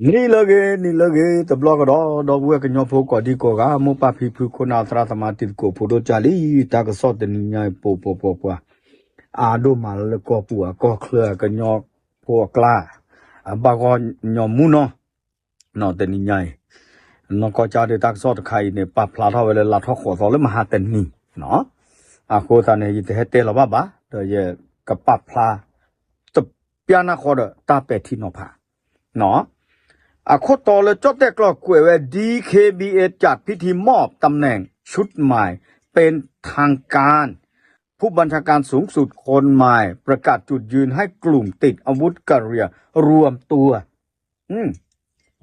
နံၤလၢအဂ့ၤ နံၤလၢအဂ့ၤ တဘျီကဒီး ဒီပုၢ်ဝဲၢ်ကညီဖိကိးဒံကိးဂၤ မိၢ်ပၢ်ဖံဖု ခိၣ်နၢ်သရၣ်သမါ တံၤသကိးဖိဒိၣ်ကၢ်လံ, တၢ်ကစီၣ်တနံၤညါအံၤ ပိာ်ပိာ်ပှၤပှၤ အါဒိၣ်မးလၢကီၢ်ပူၤအကီၢ်ချၢ ကညီဖိအကျါ အဘၣ်ဂီၢ်ညီမူနီၤ တနံၤညါအံၤ နီၢ်ကီၢ်ကၢ်ဒုး တၢ်ကစီၣ်တခါအံၤန့ၣ် ပာ်ဖျါထီၣ်ဝဲလၢလါထီၣ်ဃိးသီလၢမဟါတနံၤနီၤ. အဃိသတးန့ၣ် ယတဟဲတဲလီၤဘၣ်ဘၣ် ဒီးယကပာ်ဖျါ တပျၢ်နၢ်ဃီဒီးတၢ်ပဲာ်ထံနီၤဖးနီၤ. အခိၣ်တီလၢကၠီၣ်တဲၣ်ကျီၢ်ကွဲးဝဲ ดีเคบีเอ จัดพิธีมอบตำแหน่งชุดใหม่เป็นทางการ ผู้บัญชาการสูงสุดคนใหม่ ประกาศจุดยืนให้กลุ่มติดอาวุธกะเหรี่ยงรวมตัว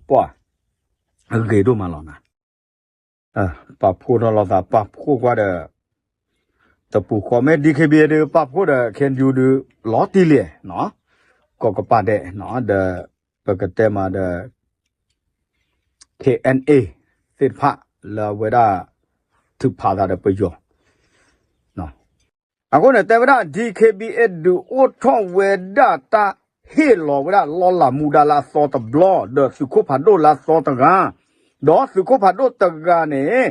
ပှၤ အဂ့ၤဒိၣ်မးလီၤနၤ ပာ်ဖှိၣ်ထီၣ်လိာ်သး ပာ်ဖှိၣ်ကွၢ်ဒီး တပူၤဃီ မ့ၢ် ดีเคบีเอ ဒုး ပာ်ဖှိၣ်ဒီး ခဲအံၤဒုး လီၤတံၢ်လံနီၤ ကိးကပၤဒဲးနီၤ ဒီးပကတဲမးဒီး ခဲအံၤ သ့ၣ်တဖၣ်လၢအဝဲဒၣ် ထုးဖးသးဒီးပယီၤ အဃိန့ၣ် တဲဝဲဒၣ် ดีเคบีเอ ဒုးအိၣ်ထီၣ်ဝဲဒၣ်တၢ်ဟ့ၣ်လီၤဝဲဒၣ်လီၢ်လၤမူဒါလၢအသီတဘျီ ဒီးသုးခိၣ်ဖးဒိၣ်လၢအသီတဂၤ ဒီးသုးခိၣ်ဖးဒိၣ်တဂၤန့ၣ်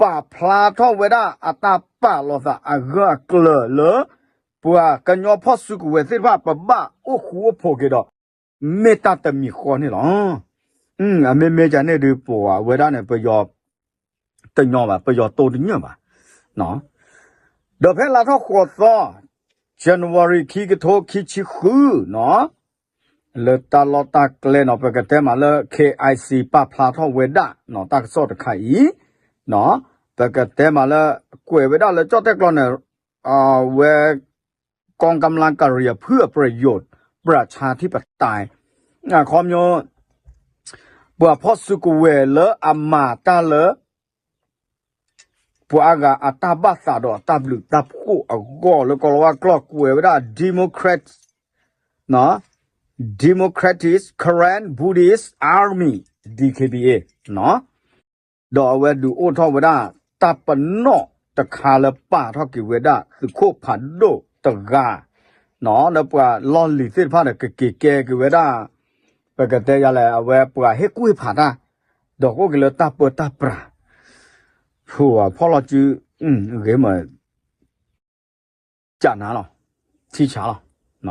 ပာ်ဖျါထီၣ်ဝဲဒၣ်အတၢ်ပာ်လီၤသးအဂၢၢ်အကျၢၤလၢ ပှၤကညီဖီၣ်စုကဝဲၤသ့ၣ်တဖၣ် ပဘၣ်အိၣ်ဃူအိၣ်ဖိးက့ၤဒီး မ့ၢ်တၢ်တမံၤဃီန့ၣ်လီၤ. အမ့မ့ၢ်ကန့ၣ်ဒုး ပှၤဝဲဒၣ်န့ၣ် ပယီၤ တညီဘၣ် ပယီၤတိတညၣ်ဘၣ်. ဒီးဖဲလါထီၣ်ဃိးသီ January ခံကထိခံဆံဃုနီၤ လၢတၢ်လီၢ်တၢ်ကျဲနီၤ ပကတဲမးလၢ KIC ပာ်ဖျါထီၣ်ဝဲဒၣ်နီၤ တၢ်ကစီၣ်တခါအံၤ ပကတဲမးလၢ ကွဲးဝဲဒၣ်လၢကၠီၣ်တဲၣ်ကျီၢ်န့ၣ် ဝဲ กองกำลังกะเหรี่ยงเพื่อประโยชน์ประชาธิปไตย အခီပညီ ပှၤဖီၣ်စုကဝဲၤလၢအမၤတၢ်လၢ ပှၤအါဂၤအတၢ်ဘၣ်သးဒီးအတၢ်ဘျုးတၢ်ဖှိၣ်အဂီၢ်လၢ ကိၤလၤဝါကျိာ်ကွဲးဝဲဒၣ် Democrat Democratic Karen Buddhist Army DKBA နီၤ ဒီးအဝဲဒုးအိၣ်ထီၣ်ဝဲဒၣ် တၢ်ပနီၣ်တခါလၢပာ်ထီၣ်က့ၤဝဲဒၣ် သုးခိၣ်ဖးဒိၣ်တဂၤ နီၤ လၢပှၤလီၢ်လံၤသ့ၣ်တဖၣ်ဒီး ကက့ၤကဲက့ၤဝဲဒၣ် ပကတဲယၤလဲၣ် အဝဲပှၤဟ့ၣ်ကူၣ်ဟ့ၣ်ဖးတၢ် ဒီးကအိၣ်က့ၤလၢတၢ်ပၢတၢ်ပြး ဖုဖီၣ်လီၤစု ဂ့ၤမး ကနၤလီၤ ထံဆးလီၤ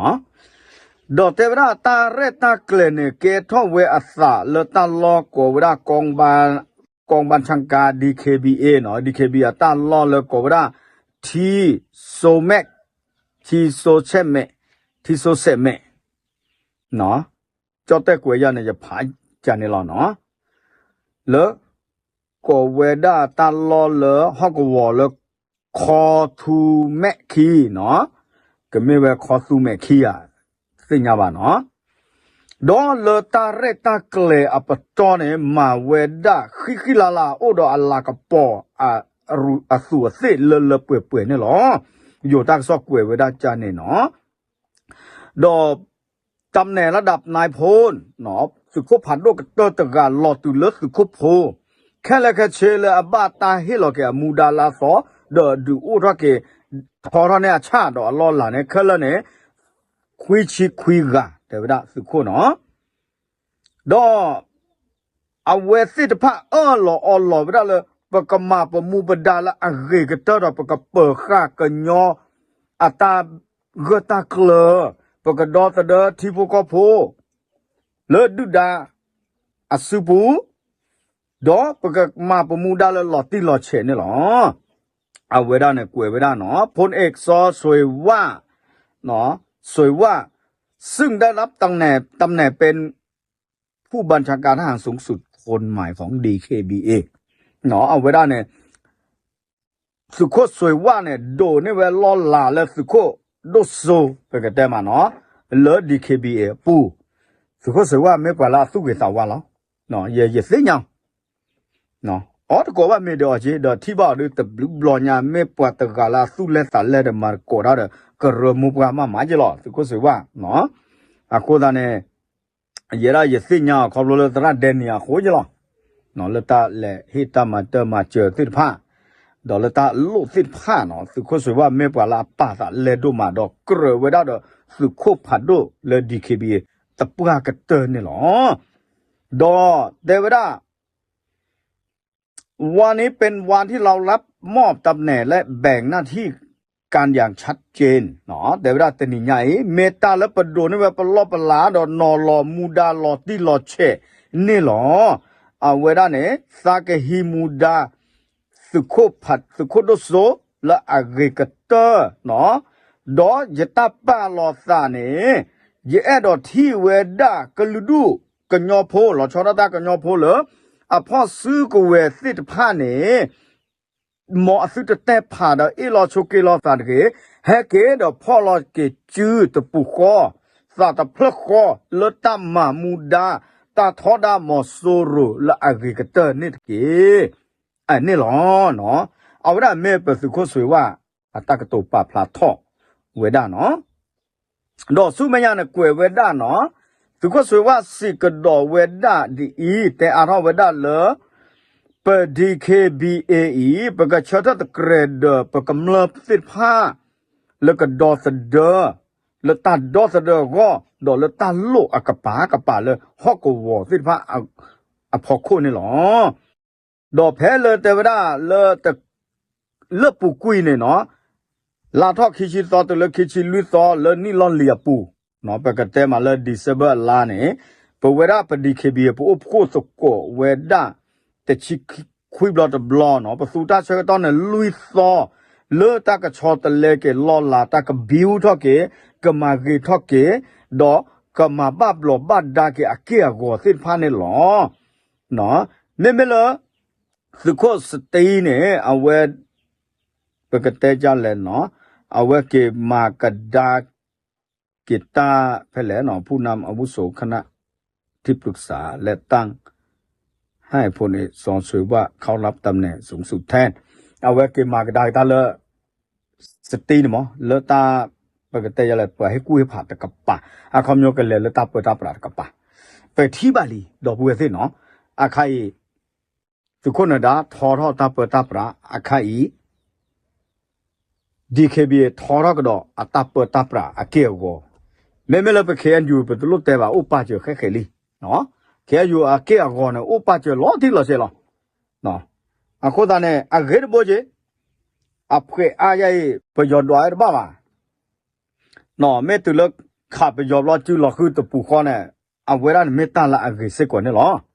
ဒီးတဲဝဲဒၣ်တၢ်ရဲၣ်တၢ်ကျဲၤန့ၣ် ကဲထီၣ်ဝဲအသးလၢတၢ်လီၢ်ကိးဝဲဒၣ် กองบัญชาการ DKBA နီၤ DKBA အတၢ်လီၢ်လၢကိးဝဲဒၣ် ထံစိမဲး ထံစိဆဲးမဲး ထံစိဆဲးမဲး ကၠီၣ်တဲၣ်ကွဲးယၤန့ၣ် ယဖးကန့ၣ်လီၤနီၤ လၢ ကိးဝဲဒၣ်တၢ်လီၢ်လၢဟီၣ်ကဝီၤလၢ ခီသူမဲးခံနီၤ ကမ့ၢ်ဝဲခီသူမဲးခံဧါ သ့ၣ်ညါဘၣ်နီၤ ဒီးလၢတၢ်ရဲၣ်တၢ်ကျဲၤအပတီၢ်န့ၣ် မၤဝဲဒၣ်ဃံဃံလၤလၤ အိၣ်ဒီးအလၤကပီၤ အသူးအသ့ၣ်လၢလၢပှဲၤပှဲၤန့ၣ်လီၤ. ယိၤတၢ်ကစီၣ်ကွဲးဝဲဒၣ်ကန့ၣ်နီၤ ဒီး တၢ်မဲာ်လၢဒၣ်ပနၢ်ဖိ သုးခိၣ်ဖးဒိၣ်ကတၢၢ်တဂၤလီၤတုၤလၢသုးခိၣ်ဖိ ခဲလၢာ်ခဲဆ့လၢအဘၣ်တၢ်ဟ့ၣ်လီၤက့ၤအမူဒါလၢအသီ ဒီးဒုးအိၣ်ထီၣ်က့ၤ ထီထီၣ်န့ၢ်အဆၣ်ဒီးအလီၢ်လၤန့ၣ် ခဲလၢာ်န့ၣ် ခွံဆံခွံဂၤ တဲဝဲဒၣ်သုးခိၣ်နီၤ ဒီး အဝဲသ့ၣ်တဖၣ်အၢၣ်လီၤအီလီၤဝဲဒၣ်လၢ ပကမၤပမူပဒါလၢအဂ့ၤကတၢၢ်ဒီး ပကပၢၤဃာ်ကညီအတၢ်ဂၢၢ်တၢ်ကျၢၤ ပကဒီသဒၢထံဖိကီၢ်ဖိ လၢဒုၣ်ဒါ အစုပူၤ ဒီးပကမၤပမူဒါလၢလီၤတံၢ်လီၤဆဲးန့ၣ်လီၤ. အဝဲဒၣ်န့ၣ်ကွဲးဝဲဒၣ်နီၤ พลเอก စီၤစွ့ၤဝၣ် စွ့ၤဝၣ် ซึ่งได้รับตำแหน่ง ตำแหน่งเป็น ผู้บัญชาการทหารสูงสุดคนใหม่ของ ดีเคบีเอ နီၤ အဝဲဒၣ်န့ၣ် သုးခိၣ်စွ့ၤဝၣ်န့ၣ် ဒိးန့ၢ်ဝဲလီၢ်လၤလၢသုးခိၣ်ဒိၣ်စိ ပကတဲမးနီၤ လၢ ဒီခ့ဘံၣ်အ့ အပူၤ သုးခိၣ်စွ့ၤဝၣ်မ့ၢ်ပှၤလၢအသူၣ်ဂ့ၤသးဝါလီၤ. ယသ့ၣ်ညါ အီၤတကိးဘၣ်မ့ၢ်ဒီးအီၤက့ ဒီးထံၣ်ဘၣ်အီၤဒုးတဘျုးဘျီညါ မ့ၢ်ပှၤတဂၤလၢအသူၣ်လဲသးလဲဒီးမၤသကိးတၢ်ဒီး ကရၢမိၢ်ပှၢ်မးမးက့လီၤ သုးခိၣ်စွ့ၤဝၣ်. အဃိသတးန့ၣ် ယဲဒၣ်ယသ့ၣ်ညါအီၤခီဖျိလၢသရၣ်ဒဲနံၤအဃိက့လီၤ. လၢတၢ်လဲၤဟ့ၣ်တၢ်မၤတၢ်မၤစၢၤသ့ၣ်တဖၣ် ဒီးလၢတၢ်လိၣ်သ့ၣ်တဖၣ်နီၤ သုးခိၣ်စွ့ၤဝၣ်မ့ၢ်ပှၤလၢအပာ်သးလဲဒိၣ်မးဒီးကြၢးဝဲဒၣ်ဒီးသုးခိၣ်ဖးဒိၣ်လၢ ဒီခ့ဘံၣ်အ့ တပှၢ်ကတၢၢ်န့ၣ်လီၤ. ဒီးတဲဝဲဒၣ် วันนี้เป็นวันที่เรารับมอบตำแหน่งและแบ่งหน้าที่การอย่างชัดเจน တဲဝဲဒၣ်တနံၤညါအံၤ မ့ၢ်တၢ်လၢပဒိးန့ၢ်ဝဲပလီၢ်ပလၤဒီးနီၤလီၤမူဒါလီၤတံၢ်လီၤဆဲးန့ၣ်လီၤ. အဝဲဒၣ်န့ၣ် သးကဟံးမူဒါ သုးခိၣ်ဖး သုးခိၣ်ဒိၣ်စိ လၢအဂ့ၤကတၢၢ် ဒီးယတၢ်ပာ်လီၤသးန့ၣ် ယအဲၣ်ဒိးထံၣ်ဝဲဒၣ်ကလုာ်ဒူၣ်ကညီဖိ လီၤဆီဒၣ်တၢ်ကညီဖိလၢ အဖီၣ်စုကဝဲၤသ့ၣ်တဖၣ်န့ၣ် မ်အသုတတဲဖးဒီးအ့ၣ်လိာ်ဆိးက့လိာ်သးတဂ့ၤ, ဟဲက့ၤဒီးဖီၣ်လီၤက့ၤစုတပူၤဃီ, သးတဖျၢၣ်ဃီ လၢတၢ်မၤမူဒါ တၢ်ထီဒါမီၤစိရိၤလၢအဂ့ၤကတၢၢ်န့ၣ်တက့ၢ်. အန့ၣ်လီၤ. အဝဲဒၣ်မ့ၢ်ပသုးခိၣ်စွ့ၤဝၣ် အတၢ်ကတိၤပာ်ဖျါထီၣ်ဝဲဒၣ်နီၤ. ဒီးဆူမဲာ်ညါန့ၣ်ကွဲးဝဲဒၣ်နီၤ, သုးခိၣ်စွ့ၤဝၣ်စံးကဒီးဝဲဒၣ်ဒ်အံၤ, တဲအါထီၣ်ဝဲဒၣ်လၢ ပ DKBA အံၤ ပကဆၢထၢၣ်တကြၢးဒီးပကမျၢၢ်သ့ၣ်တဖၣ် လၢကဒီသဒၢ လၢတၢ်ဒီသဒၢအဂီၢ် ဒီးလၢတၢ်လိၣ်အကပၤကပၤလၢဟီၣ်ကဝီၤသ့ၣ်တဖၣ်အဖီခိၣ်န့ၣ်လီၤ. ဒီးဖဲလၢတဲဝဲဒၣ်လၢ လၢပူၤကွံာ်န့ၣ်နီၤ, လါထီၣ်ခံဆံသီတုၤလၢခံဆံလွံၢ်သီလၢနံၣ်လီၢ်လံၤအပူၤ, ပကတဲမးလၢ December အလါန့ၣ်, ပဝဲဒၣ်ပ DKBA ပအိၣ်ဖှိၣ်သကိးဝဲဒၣ် တဆံခွံဘျီတဘျီနီၤ, ပသူတၢ်ဆၢကတီၢ်န့ၣ်လွံၢ်သီ, လၢတၢ်ကဆီတလဲက့ၤလီၢ်လၤ တၢ်ကဘံထီၣ်က့ၤ, ကမၤဂ့ၤထီၣ်က့ၤ, ဒီးကမၤဘၣ်ဘျီးဘၣ်ဒါက့ၤအက့ၢ်အဂီၤသ့ၣ်တဖၣ်န့ၣ်လီၤ. မ့မ့ၢ်လၢ သုးခိၣ်စတံန့ၣ် အဝဲ ပကတဲဒ်လဲၣ်နီၤ, အဝဲက့ၤမၤကဒါက့ၤတၢ်ဖဲလဲၣ်နီၤ, ผู้นำอาวุโสคณะที่ปรึกษาและตั้ง ให้พลเอก ส.สุชาติ เข้ารับตำแหน่งสูงสุดแทน အဝဲက့ၤမၤကဒါက့ၤတၢ်လၢ စတံန့ၣ်မး လၢတၢ် ပကတဲယလဲၣ် ပှၤဟ့ၣ်ကူၣ်ဟ့ၣ်ဖးတကပၤ, အခီပညီကလဲၤလၢတၢ်ပၢတၢ်ပြးတကပၤ, ပထံၣ်ဘၣ်လံ ဒီပုၢ်ဝဲၢ်သ့ၣ်နီၤ, အခါအံၤ သုးခိၣ်နၢၤဒါထီထီၣ်တၢ်ပၢတၢ်ပြး အခါအံၤ DKBA ထီထီၣ်ကဒီးအတၢ်ပၢတၢ်ပြးအက့ၢ်အဂီၤ, မ့မ့ၢ်လၢပ KNU ပတလိၣ်တဲဘၣ် အိၣ်ပာ်စၢၤဃဲဃဲလံ, KNU အက့ၢ်အဂီၤန့ၣ် အိၣ်ပာ်စၢၤလီၤတံၢ်လီၤဆဲးလီၤ. အဃိသတးန့ၣ် အဂ့ၢ်တဘိက့ၤ, အဖှဲးအါယါအံၤ ပယီၤဒွးဝဲတဘၣ်ဘၣ်, မ့ၢ်တုၤလၢခးပယီၤဘျီ စုလီၤဃုတပူၤဃီန့ၣ်, အဝဲဒၣ်န့ၣ်မ့ၢ်တၢ်လၢအဂ့ၤစ့ၢ်ကီးန့ၣ်လီၤ.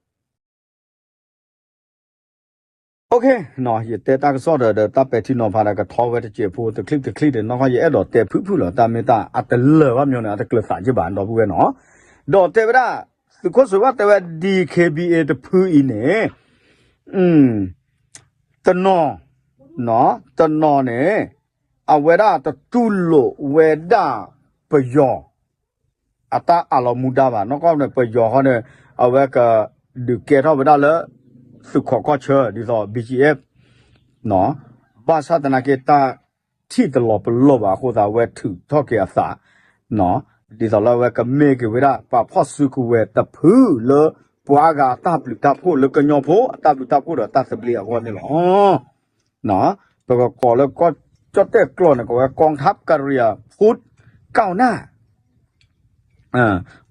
ယတဲတၢ်ကစီၣ်ဒီး ဒီးတၢ်ပဲာ်ထံနီၤဖးဒီးကထီဝဲတစဲးဖိ တချံၣ်တချံၣ်ဒီး နီၢ်ကီၢ်ယအဲၣ်ဒိးတဲဖုၣ်ဖုၣ်လီၤ, တၢ်မ့ၢ်တၢ်အတလၢာ်ဘၣ်မညီန့ၣ် အတကျၢၤသးက့ဘၣ် ဒီပုၢ်ဝဲၢ်နီၤ. ဒီးတဲဝဲဒၣ် သုးခိၣ်စွ့ၤဝၣ်တဲဝဲ DKBA တဖုအံၤန့ၣ် တနီၤ, တနီၤန့ၣ် အဝဲဒၣ်တတူၢ်လိာ်ဝဲဒၣ်ပယီၤ အတၢ်အးလီၤမူဒါဘၣ်, နီၢ်ကီၢ်န့ၣ် ပယီၤဃီန့ၣ် အဝဲကဒုးကဲထီၣ်ဝဲဒၣ်လၢ သုးခိးကီၢ်ဆၢ ဒ်သိး BGF ဘၣ်ဆၣ်သနာ်က့ တၢ်ထံၣ်တလီၤပလိာ်ဘၣ်အဃိသတး အဝဲထုးထီၣ်က့ၤအသး ဒ်သိးလၢအဝဲကမ့ၢ်က့ၤဝဲဒၣ် ပှၤဖီၣ်စုကဝဲၤတဖုလၢပှၤအါဂၤအတၢ်ဘျုးတၢ်ဖှိၣ် လၢကညီဖိအတၢ်ဘျုးတၢ်ဖှိၣ်ဒီးတၢ်သဘျ့အဂီၢ်န့ၣ်လီၤ. ပကကိးလၢကီၢ်ကၠီၣ်တဲၣ်ကျိာ်န့ၣ် ကိးဝဲ กองทัพกะเหรี่ยงพุทธก้าวหน้า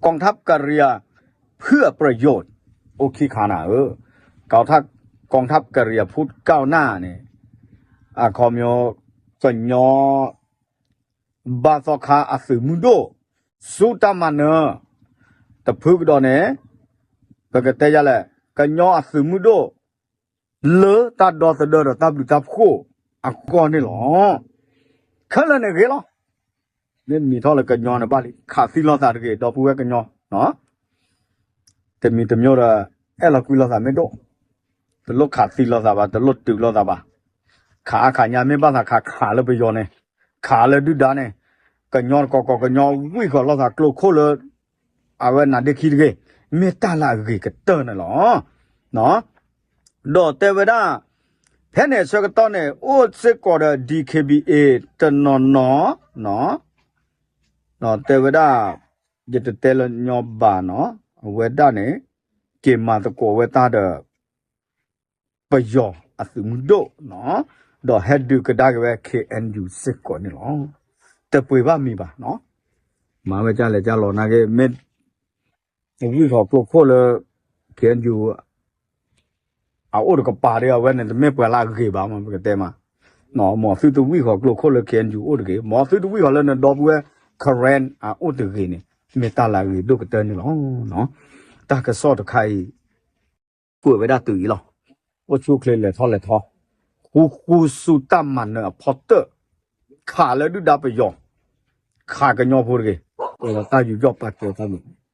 กองทัพกะเหรี่ยงพุทธก้าวหน้า အိၣ်ခံခါနၤဧၢ, กองทัพกะเหรี่ยงพุทธก้าวหน้า န့ၣ် အခီပညီ ကညီ ဘၣ်သီခါအသုးမုၢ်ဒိၣ် ဆူတၢ်မၤနၢၤ တဖုကဒီးန့ၣ် ပကတဲယၤလဲၣ် ကညီအသုးမုၢ်ဒိၣ် လၢတၢ်ဒီသဒၢဒီးတၢ်ဘျုးတၢ်ဖှိၣ်အဂီၢ်န့ၣ်လီၤ. ခဲလၢာ်န့ၣ်ဂ့ၤလီၤ. မ့ၢ်မံၤထီၣ်လၢကညီန့ၣ်ဘၣ်လံ ခးသံလိာ်သးတဂ့ၤ ဒီပုၢ်ဝဲၢ်ကညီ တမံၤတမံၤဒီး အဲၣ်လီၤကွံလိာ်သးမ့ၢ်ဒိၣ်, တလိၣ်ခးသံလိာ်သးဘၣ် တလိၣ်တုးလိာ်သးဘၣ်, ခးအါခးညါမ့ၢ်ဘၣ်သးခးခးလၢပယီၤန့ၣ်, ခးလၢဒုၣ်ဒါန့ၣ်, ကညီတကီၢ်ကီၢ်ကညီဝံၢ်ဃီၤလိာ်သးကျိခိၣ်လၢ အဝဲနၤဒ့ခံတဂ့ၤ, မ့ၢ်တၢ်လၢအဂ့ၤကတၢၢ်န့ၣ်လီၤ. ဒီးတဲဝဲဒၣ် ဖဲန့ၣ်အဆၢကတီၢ်န့ၣ် အိၣ်စ့ၢ်ကီးဒီး DKBA တနီၤနီၤ တဲဝဲဒၣ် ယတတဲလၢညီဘၣ်နီၤ, အဝဲဒၣ်န့ၣ် က့ၤမၤသကိးဝဲတၢ်ဒီး ပယီၤအသုးမုၢ်ဒိၣ်နီၤ, ဒီးဟဲဒုးကဒါက့ၤဝဲ KNU စ့ၢ်ကီးန့ၣ်လီၤ. တပှ့ၤဘၣ်မံၤဘၣ်နီၤ, မၤဝဲကၢ်လဲၤကၢ်လီၤနာ်က့ မ့ၢ် ဝံၢ်ဃီၤကျိခိၣ်လၢ KNU အအိၣ်တကပၤဒီး အဝဲန့ၣ်တမ့ၢ်ပှၤလၢအဂ့ၤဘၣ်မး ပကတဲမး, မ်သုတဝံၢ်ဃီၤကျိခိၣ်လၢ KNU အိၣ်တဂ့ၤ, မ်သုတဝံၢ်ဃီၤလၢနဒီပုၢ်ဝဲၢ် Karen အအိၣ်တဂ့ၤန့ၣ် မ့ၢ်တၢ်လၢအဂ့ၤဒိၣ်ကတၢၢ်န့ၣ်လီၤ. တၢ်ကစီၣ်တခါအံၤ ကွဲးဝဲဒၣ်တုၤအံၤလီၤ. အိၣ်ဆူၣ်အိၣ်ချ့လဲၤထီၣ်လဲၤထီ, ဃူဃူဆူတၢ်မၤနၢၤအဖီတၢၣ်, ခးလၢဒုၣ်ဒါပယီၤ, ခးကညီဖိတဂ့ၤ, ဒီးတၢ်ယူးယီၣ်ပာ်စၢၤတၢ်န့ၣ်